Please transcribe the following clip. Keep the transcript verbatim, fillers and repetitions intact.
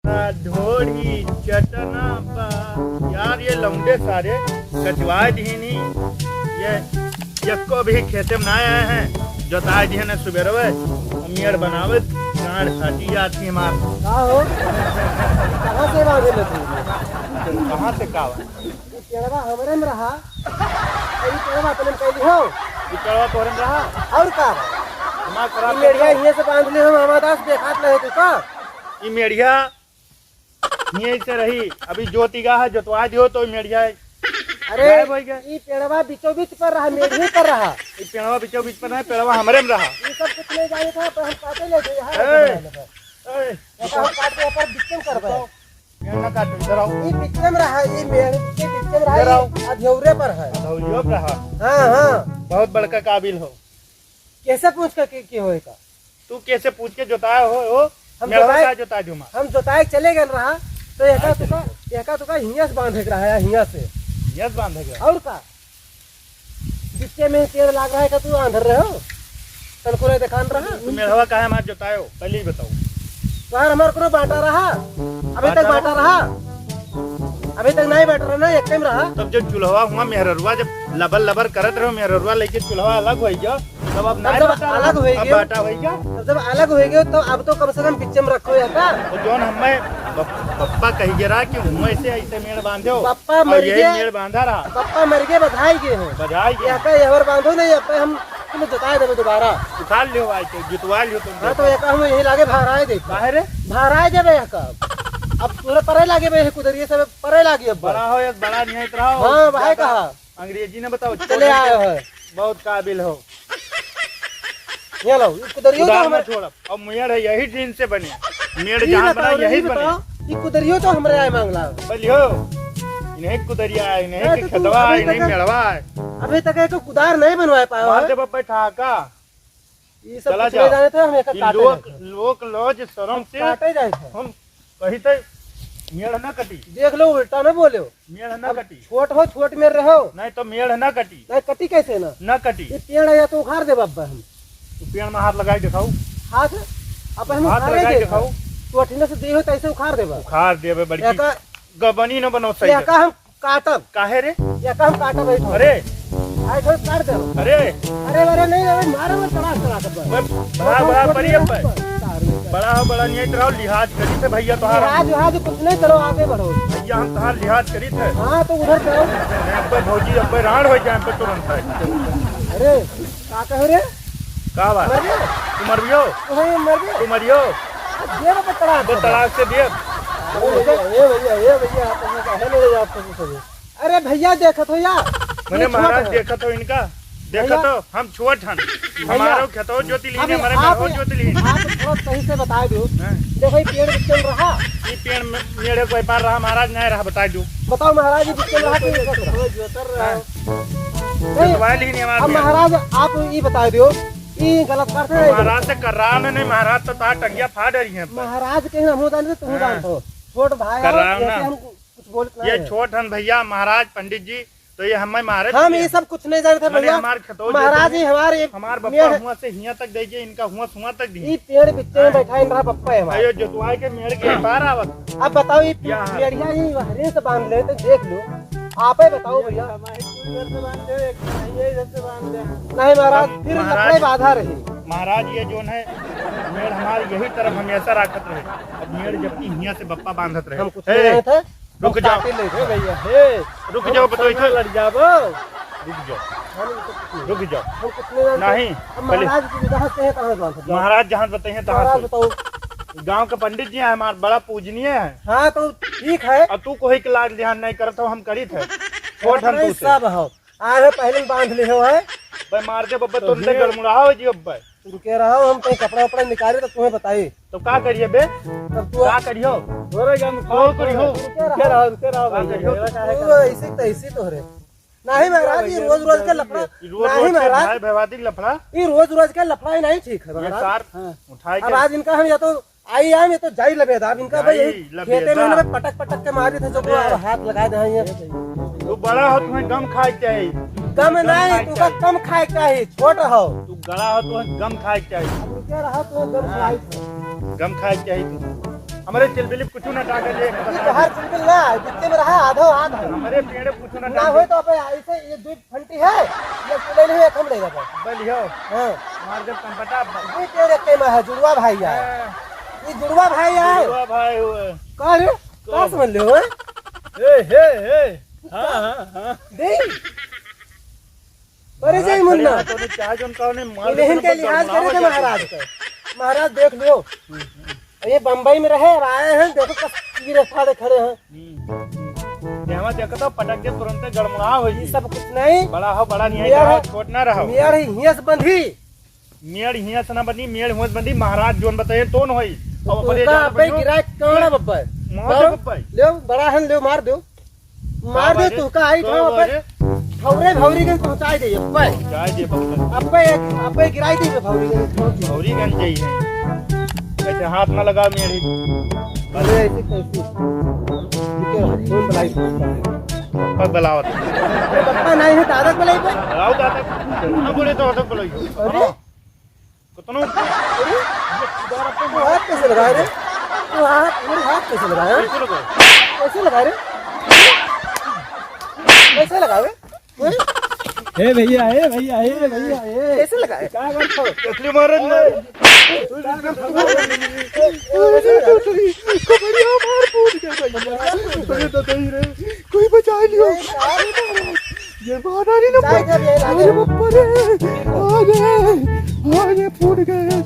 ढोढ़ी चटना बा। यार, ये लौंडे सारे कटवा दीनी, ये यक्को भी खेते में ना आए हैं, जोताए दिए ने सुबेरवे, और मेड़ बनावे, गांड फाटी जाती है मार। का हो? कहाँ से बांधे ले तू? कहाँ से का बा? ई पेड़वा हमरे में रहा, और ई पेड़वा अपने में कैली हो। ई पेड़वा तोहरे में रहा? और का बा? दिमाग खराब ई मेड़िया कर दो। हियाँ से बांध ले हम, हमारा दास देखात नहीं तू का? ई मेड़िया हियाँ से रही, अभी जोतिगा है, जोतवा दियो तो मेड़िया अरे, गायब हो गया। ई पेड़वा बीचों बीच पर रहा, मेड़िए पर रहा। ई पेड़वा बीचों बीच पर नहीं, पेड़वा हमरे में रहा। ई सब कुछ नहीं जाने था, पर हम काटे ले थे, यहाँ ए, रखे थे। ए, ये तो हम काट के ऊपर बिचम कर दे। मेड़ ना काटो, इधर आओ। ई बिचम रहा, ई मेड़ के बिचम रहा, इधर आओ। ई अधौरे पर है। अधौरियो पर रहा। हाँ, हाँ। बहुत बड़का काबिल हो। कैसे पूछ के की, की होए का? तू कैसे पूछ के जोताए हो, हो? हम मेड़वा जोताए, का जोताए दो मार? हम जोताए चले गए रहा, तो एका अच्छा। तुका, एका तुका हियाँ से बांधे के रहा है, हियाँ से। हियाँ से बांधे के रहा। और का? जिसके में पेड़ लाग रहा है, का तू आंधर रहे हो? तनको नहीं दिखान रहा? तू मेड़वा काहे मार जोताए हो? पहले ही बताओ। तोहार हमार कोनो बाटा रहा? अभी तक बाटा बाटा रहा? अभी तक नहीं बाटा रहा ना, एक टाइम रहा। तब जब चूल्हवा हुआ मेहररुआ, जब लबर लबर करत रहो मेहररुआ लेके चूल्हवा अलग हो गया, तब अब अब नहीं जब बाटा रहा, अलग हो अब गया, बाटा हो गया। तब जब अलग हो गया, तो अब तो कम से कम बिच्चे में रखो या का? तो जौन हमें ब-, पप्पा कही गे रहा कि हुआ ऐसे, ऐसे मेड़ बांधो। पप्पा और मर यही गया। मेड़ बांधा रहा। पप्पा मर गए, बधाई गए हो। बधाई गए। या का यहवर बांधो नहीं, अब हम तुम जोताए देबे दोबारा। उखाड़ लियो भाई के, जुतवा लियो तुम। हाँ, तो एक हम यही लागे भराए दे। काहे रे? भराए देबे एक अब। अब पूरा परे लागे बे, कुदरिये सब परे लागे अब। बड़ा हो, एक बड़ा नियत रहो। हाँ, भाई ज्यादा कहा। अंग्रेजी न बताओ, चले छोड़ आए दो। हो। बहुत काबिल हो। ये लो, ये कुदरियो तो उधार हमारे मत छोड़ब। अब मेड़ है यही दिन से बने। मेड़ ई जहाँ बताओ बना रे, यही ई बने। बताओ, ई कुदरियो तो हमरे आए मांगला। बोलियो, इन्हें कुदरिया है, इन्हें ए, के तो तू खेतवा है, अभी इन्हें तक मेड़वा है। अभी तक एक कुदार नहीं बनवाए पायो मार है। दे बब्बे ठहाका। ई सब चला कुछ जाओ। नहीं जाने थे, हम एक ई काटे लोक, जाते हैं। लोक लौज शरम हम से काटे जाए थे। हम कही थे, मेड़ ना कटी। देख लो, उल्टा ना बोले हो। मेड़ ना अब कटी। छोट हो, छोट में रहो। नहीं तो मेड़ ना कटी। नहीं कटी कैसे ना? ना कटी। ये पेड़ है या तो उखाड़ दे बाबा हम। तो पेड़ में हाथ लगाई दिखाओ। हाथ? अब हम हाथ उखाड़े लगाई दे। दिखाओ। तू अठिने से दे हो तैसे उखाड़ देबा। उखाड़ देबे बड़की। एका गबनी न बनो सही एका से। हम काटब। काहे रे? एका हम काटब है। अरे। आई थोड़ा काट दे। अरे। अरे, अरे, नहीं, अरे, मारे में तड़ाक, तड़ाक बस। बस, बड़ा, बड़ा, बड़ी अब। बड़ा हो, बड़ा नियत रहो, लिहाज करी थे भैया तोहार। लिहाज, लिहाज कुछ नहीं करो, आगे बढ़ो। भैया हम तोहार लिहाज करी थे। हाँ, तो उधर जाओ। अबे भौजी, अबे रांड हो जाए, अबे तुरंत है। अरे, का कहे रे? का बात? मर गए? तू मर गयो? तू मर गए? तू मरियो? आ, दे बे तड़ाक बे से। तड़ाक से दे। ए भैया, ए भैया, ए भैया, आप लोग काहे ले जाओ आप सब? अरे भैया, देखत हो या? मैंने ये छोट महाराज है। देखत हो इनका? देखत भैया। हो? हम छोट हन। भैया। हमारो खेतो जोति लीन, अभी हमारे आप, मेड़ो जोति लीन। आप थोड़ा सही से बता दो। हाँ। देखो, ये पेड़ बिचम रहा। ये पेड़ में, मेरे कोई पार रहा, महाराज नहीं रहा, बता दो। बताओ महाराज, ये बिचम रहा कि नहीं रहा? जोतर रहा। हाँ। नहीं, जोतवा लीन हमारे अब पेड़। महाराज, आप ये बता दो, ये गलत करते हैं। महाराज से कर रहा नहीं, महाराज तो तार टंगिया फाड़ रही है। महाराज कहीं हम जान रहे, तुम हाँ। जानते हो। छोट भाई कर हो, रहा हूँ जैसे ना। हम कुछ बोलत नहीं ये है। छोट हन भैया, महाराज पंडित जी, तो ये हमें मारे हम थे। ये सब कुछ नहीं जानते मने भैया। हमार खेतौज महाराज जी, हमारे हमार बप्पा मेड़ हुआ से हियां तक दे गए, इनका हुआ सुआ तक दी। ये पेड़ बिच्चे में हाँ। बैठा इन रहा बप्पा है हमारा। अयो जोतवाई के मेड़ के पार आवत। अब बताओ, ये या। मेड़िया ही हरे से बांध ले तो देख लो, आप ही बताओ भैया। हमारे कुल घर से बांध दे, एक ये इधर से बांध दे। नहीं महाराज, अब फिर महाराज लकड़े बाधा रही। महाराज, ये जोन है, मेड़ हमार यही तरफ हमेशा राखत रहे। अब मेड़ जबकि हियां से बप्पा बांधत रहे। हम कुछ ए, नहीं रहे थे। रुक हम जाओ। काटे ले थे भैया। ए, रुक हम जाओ, बताओ सब इधर। लड़ जाबो। रुक जाओ। हम कुछ नहीं। रुक जाओ। हम कुछ नहीं जानते। नहीं, अब पहले महाराज की जहाँ से है, कहाँ से बांध सकते हैं? महाराज जहाँ बताइए, तहाँ महाराज से। बताओ। गांव के पंडित जी हैं हमारे, बड़ा पूजनीय है। हाँ, तो ठीक है। और तू कोई के लाग ध्यान नहीं करत हो, हम करीत है। छोट हम नहीं, तू से। सब हो। आए हो, पहले ही बांध ले हो, है? बे मार दे बब्बे, तो तुम ले ये गड़मुड़ाओ जी अब्बे। रुके रहो, हम कहीं कपड़ा उपड़ा निकाले तो तुम्हें बताई। तो का करिए बे? तब तू का करियो? तोरे गम तो करियो। रुके रहो, रुके रहो का भैया, करियो? मेरा काहे तू का? ऐसे तैसे तो रे। नहीं महाराज, ये भैया, रोज रोज का लफड़ा। ये रोज नहीं रोज के महाराज। भाई भैवादी लफड़ा। ये रोज रोज का लफड़ा ही नहीं ठीक है ये महाराज। सार हाँ। उठाए अब के आज इनका हम या तो आई, आई, ये तो जाई लबेदा। अब इनका भाई जाई यही लबेदा। खेते में इन्होंने पटक, पटक के मारी थे, जो को ए। अब हाथ लगा दे हैं ये। तू बड़ा हो, तुम्हें गम खाए के चाही। गम गम नहीं, खाए तू के का चाही। कम खाए के चाही, छोट हो। तू गड़ा हो, तुम्हें गम खाए के चाही। अब रुके रहा, तो गम हाँ। खाए के। गम खाए के चाही तू। हमरे चिलबिल कुछ ना टाके ले। ये तोहार चिलबिल ना, जितने में रहा, आधो आध है। हमरे पेड़ कुछ ना ना टाके। होय तो अब ऐसे ये दो फंटी है, ये ले लियो, एक हम ले लेबे। ले लियो। हाँ। मार जब कम पटा। ये पेड़ एक में है, जुड़वा भाई है। हाँ। ये जुड़वा भाई है। जुड़वा भाई हुए। का रे? का समझ ले हो? ए, हे, हे। हाँ, हाँ, हाँ। दे। अरे महाराज जय मुन्ना। खड़े हैं, तो चाहे जोन कहो नहीं, मार इन्हें देते के ना, लिहाज करे थे महाराज के। महाराज देख लो। ये बम्बई में रहे, अब आए हैं, देखो कस कीड़े फाड़े खड़े हैं। हम्म। यहाँ देखो तो पटक के तुरंत गड़मड़ा हो ये जी। सब कुछ नहीं। बड़ा हो, बड़ा नहीं है, मेड़ रहो, है, छोट ना रहो। मेड़ ही हियां से बंधी। मेड़ हियां से ना बनी, मेड़ हुआं से बनी, महाराज जोन बताए तो न होई। अब अपने तोहका जान अब्बे बनियो। गिराए कौन है बब्बे? मार दे हाँ? बब्बे। ले बड़ा हन, ले मार दो। मार दे बाजे? तोहका आई का था अब्बे। बाजे? भौरे भौरी के पहुंचाई दे अब्बे। पहुंचाई दे बब्बे। अब्बे एक, अब्बे गिराई दे भौरी के। भौरी गन जाई है। ऐसे हाथ ना लगा मेरे। अरे ऐसे कैसे? ठीक है, फोन बुलाई, फोन बुलाई। पग बलावत। अरे बप्पा नहीं है, दादा को बुलाई पे। बुलाओ दादा। ना बोले तो दादा को बुलाइयो। अरे? हाँ। कितनो? अरे? तू हाथ कैसे लगाए रे? तू हाथ, मेरे हाथ कैसे लगाए? कैसे लगाए? कैसे लगाए रे? कैसे लगाए रे? हैं? ए भैया, ए भैया, ए भैया, ए। कैसे लगाए? का बात हो? असली मारन ना। अरे, कमरिया मार फूट गए भैया। अरे, तो दही रे, कोई बचा लियो। ये बात आ रही ना। अरे, बाप रे। आ गए, आ गए, फूट गए।